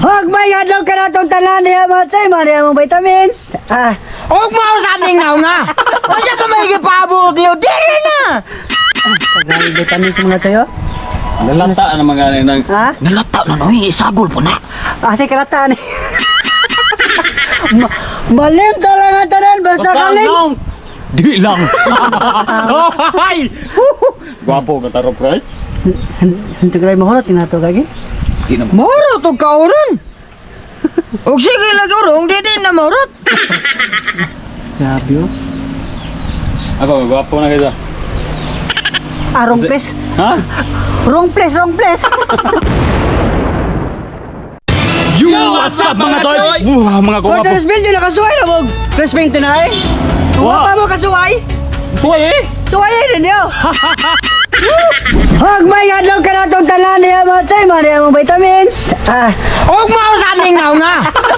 Hag may adlaw ka na itong tanan niya mga tsoy, mga mong vitamins. Ah, Og mao sa aning nga. Unsa pa may gipaabot niyo? Dili na. Tagal vitamins mga tsoy, oh. Nalata na mga nang Ha? Nalata na no, isagol po na. Ah, si kalatan. Malim lang ang tanan, basta kaling. Di lang. Ay! Gwapo ka taro, pre. Hindi ko rin mahulot, tinato kagi. Di na. Moro to kauron. Og sige lang urong, dili na morot. Grabe, oh. Ako, gwapo na kayo. Ah, wrong place. Ha? Wrong place, wrong place. Yo, what's up mga toy? Wah, mga For gwapo. this video, nakasuway na mo. Plus 29. Wa. Wa pa mo kasuway. Suway eh. Suway din niyo. Hag may adlaw ka na itong tanan niya mga tsoy, mga mong vitamins. Ah, Og mao sa aning nga.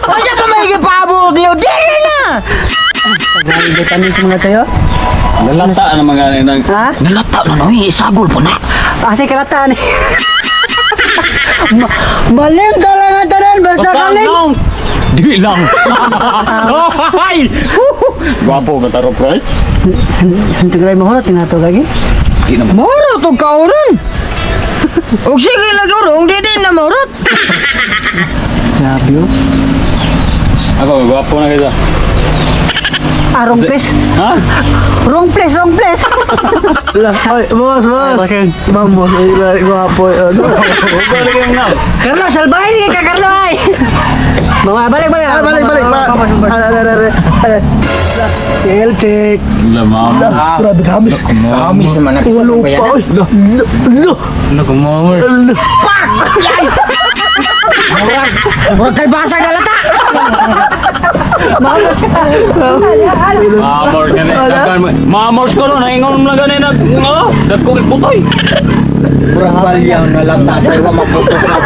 Unsa pa may gipaabot niyo? Dili na. Tagal vitamins mga tsoy, oh. Nalata na mga nang Ha? Nalata na no, isagol po na. Ah, si kalatan. Malim lang ang tanan, basta kaling. Di lang. Ay! Gwapo ka taro, pre. Hindi ko rin mahulot, tinato kagi. Di na. Moro to kauron. Og sige lang urong, dili na morot. Grabe, oh. Ako, gwapo na kayo. Ah, wrong place. Ha? Wrong place, wrong place. Ay, boss, boss. Ma'am, boss. Ay, gwapo. Ano? Balik yung now. Carlo, salbahe ka, Carlo, ay. Mga balik, balik. Ah, balik, balik. Ah, ah, ah, ah, ah. TL check. Lamam. Grabe, kamis. Kamis naman ang Walo pa, oy. Lo, lo, Nagumamar. lo. Murag kalbasa na lata. Mamor ka na. Mamor ko no, naingon mo lang gani nag oh, dagko kay butoy. Murag balyaw na lata pre, wa maputos na.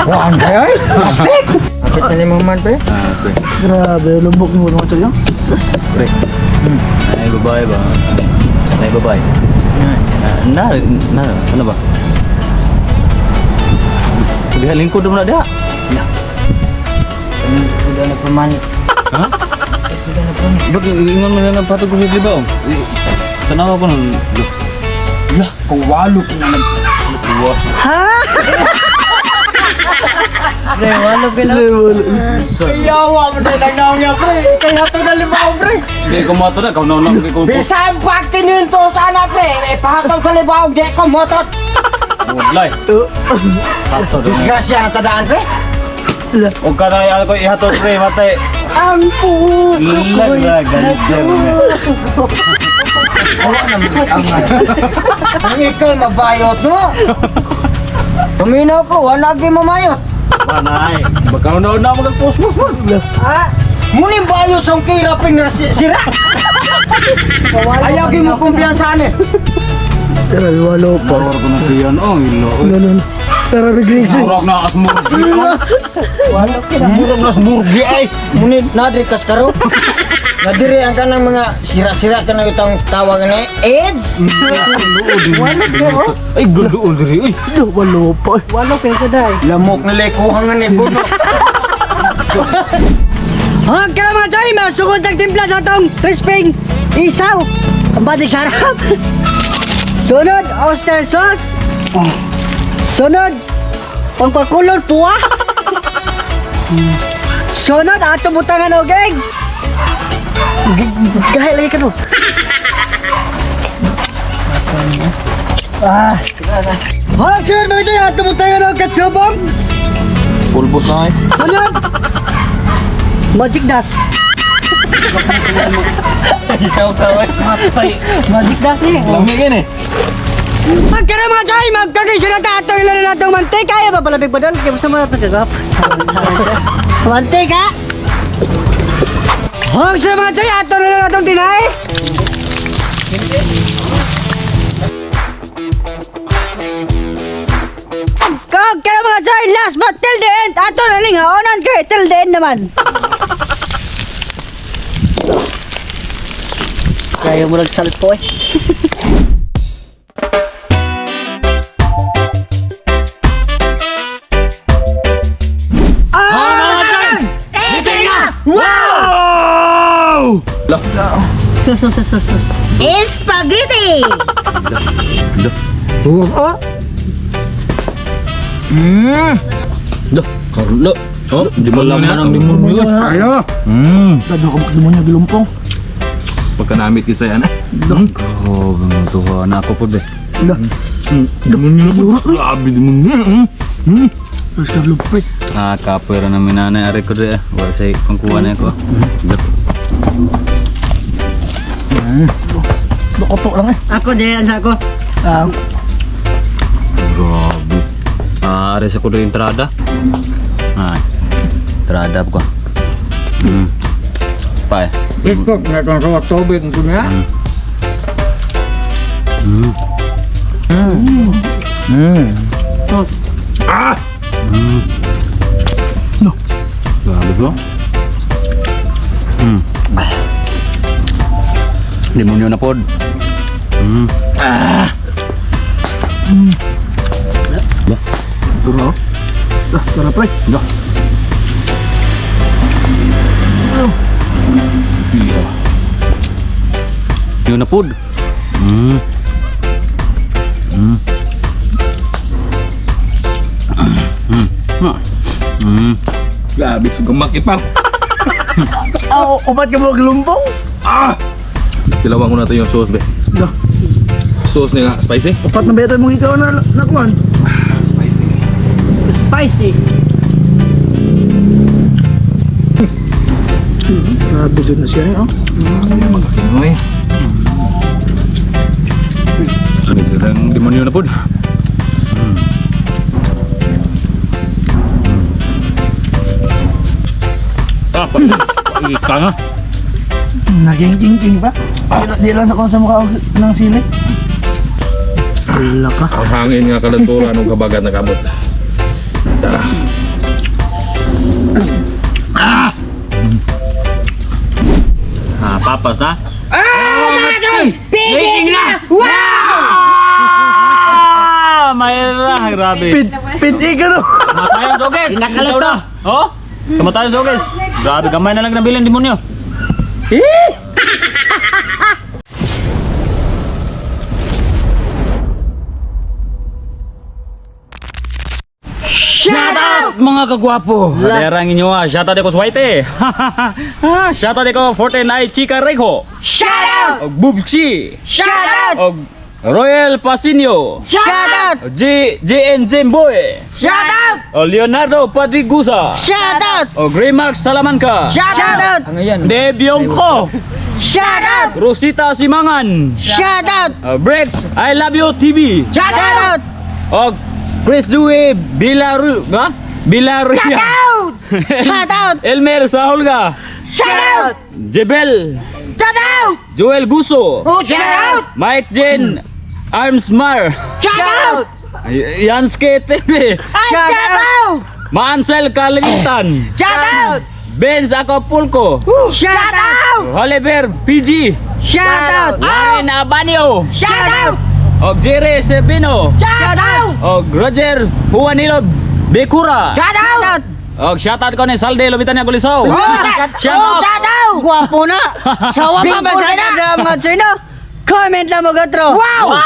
Wa ang kayo ay. Plastic. Kapit na ni mo man pre. Ah, pre. Grabe, lubok mo mga tol. Pre. Ay, babae ba? Ay, babae. Ah, na, na, ano ba? Diha lingkod mo na diha. Ya. Udah na pamanit. Ha? Ba't ingon mo na ng patog ko sa libaw? Tanawa ko nun. Lah, Kung walo ko na nag wah. Ha? Pre, walo ka na. Yawa mo na lang naong pre. Kaya to na libaw pre. Hindi ko mato na, kau na lang ko. Bisan pa tininto sana pre. Eh pahataw sa libaw di ko motot. Walay. Hato doon. Disgrasya na tadaan pre. O kanay ako ihatod pre, matay. Ang puso ko'y Wala na ang Ang ikay mabayot no. Tuminaw ko, wala lagi mamayot. Manay. Baka na na magkosmos man. Ah, Muning bayot sa kiraping na sira. Ayaw mo kumpiyansa eh. Grabe, walo pa. Horror ko na siya no, ilo. No, no, no. Pero bigling siya. Murag na kasmurgi. Murag na smurgi ay. Muni nadri kaskaro. Nadiri ang kanang mga sira-sira kanang itong tawag na AIDS. Ay, guluon diri. Uy. Lo, walo pa. Walo ka ka dai. Lamok na lekuhan nga ni Bono. Hag ka mga choy, masugod ang timpla sa atong crisping isaw. Ang batik sarap. Sunod, oyster sauce. Sunod, pangpakulod puwa. Sunod, ato butangan og egg. Gahi lagi ka no. Ah. Ha, sunod mga choy, ato butangan og katsubong. Pulbos na ay. Sunod! Magic dust. Ikaw ka ay. Matay. Magic dust eh. Lami gini. Magkano mga choy, magkagay siya na tato ilan na natong mantika. Ay, mapalamig ba doon? Kaya sa mga tagagap. Mantika! Huwag siya mga choy, ato na lang natong tinay. Kag kaya mga choy, last but till the end, ato na ning haonan kay till the end naman. Kaya mo nagsalpo eh. Ah! Meeting na! Wow! Sus, sus, sus, sus. Spaghetti! Oh. Dah, karlo. Oh, di mo laman ang demonyo. Ayo. Sabi ko demonyo gilumpong. Pagka namit kita yan. Oh, tuha na ako po be. Lah. Demonyo na po. Grabe demonyo. Terus Carlo pre. Ah, kapoy ra namin nanay ari ko de. Wala say kung kuha na ko. Dah. Dokoto lang eh. Ako di, ang ko. Ah, Grabe. Ah, ari sa ko de entrada. Ah. Entrada ko. Pa. Tiktok nga kang kawak tubig ko na. Grabe bro. Demonyo na pod. Ah. turo. Ah, tara pre. Dah. Iya. Yun na pod. Grabe sugamak ipar. Ah, upat ka mo gilumpong? Ah! Kilawang ko na ito yung sauce be. Dah. Sauce nila spicy? Upat na beto mong ikaw na nakuan. Spicy. Spicy. Grabe jud na siya eh, oh. Magkakinoy. Ano ang demonyo na po. Ah, pa. Ika nga. Naging king pa. Di, di lang sa kung sa mukha og- ng sili. Wala ka. Ang hangin nga kalantura nung kabagat na kamot. Tara. Ah, papas na. Piging na! Wow! Ah, mayra, grabe. Pid, pid ka no. Kamatayan soges. Pinakalat Ikaw na. Oh? Kamatayan soges. Grabe, gamay na lang nabilin demonyo. Shout out! Mga kagwapo. Adera ang inyo ah. Shout out ko sa White. Ah, shout out ko 49 Chica Rejo. Shout out! Og Bubsi. Shout out! Og Royal Pasinio. Shout out! Og G JN Jimboy. Shout out! Og Leonardo Padrigusa. Shout out! Og Raymark Salamanca. Shout out! Deb Yongko. Shout out! Rosita Simangan. Shout out! Brex I Love You TV. Shout out! Og Chris Dewey Bilaru, ba? Bilaria. Out! Shout out! Elmer Sahulga. Shout out! Jebel. Shout out! Joel Guso. Shout out! Mike Jane Armsmar. Shout out! Yanske TV. Shout out! Maansel Kalimitan. Shout out! Benz Acapulco. Shout out! Oliver PG. Shout out! Warren Abanio. Shout out! Og Jerry Sebino. Shout out! Og Roger Juanilo Becura. Shout out! Og shoutout ko ni Salde Lubitan niya Gulisaw. Shout out! Shout out! Gwapo na! Sawa pa ba sa mga sino? Comment lang mo gatro! Wow!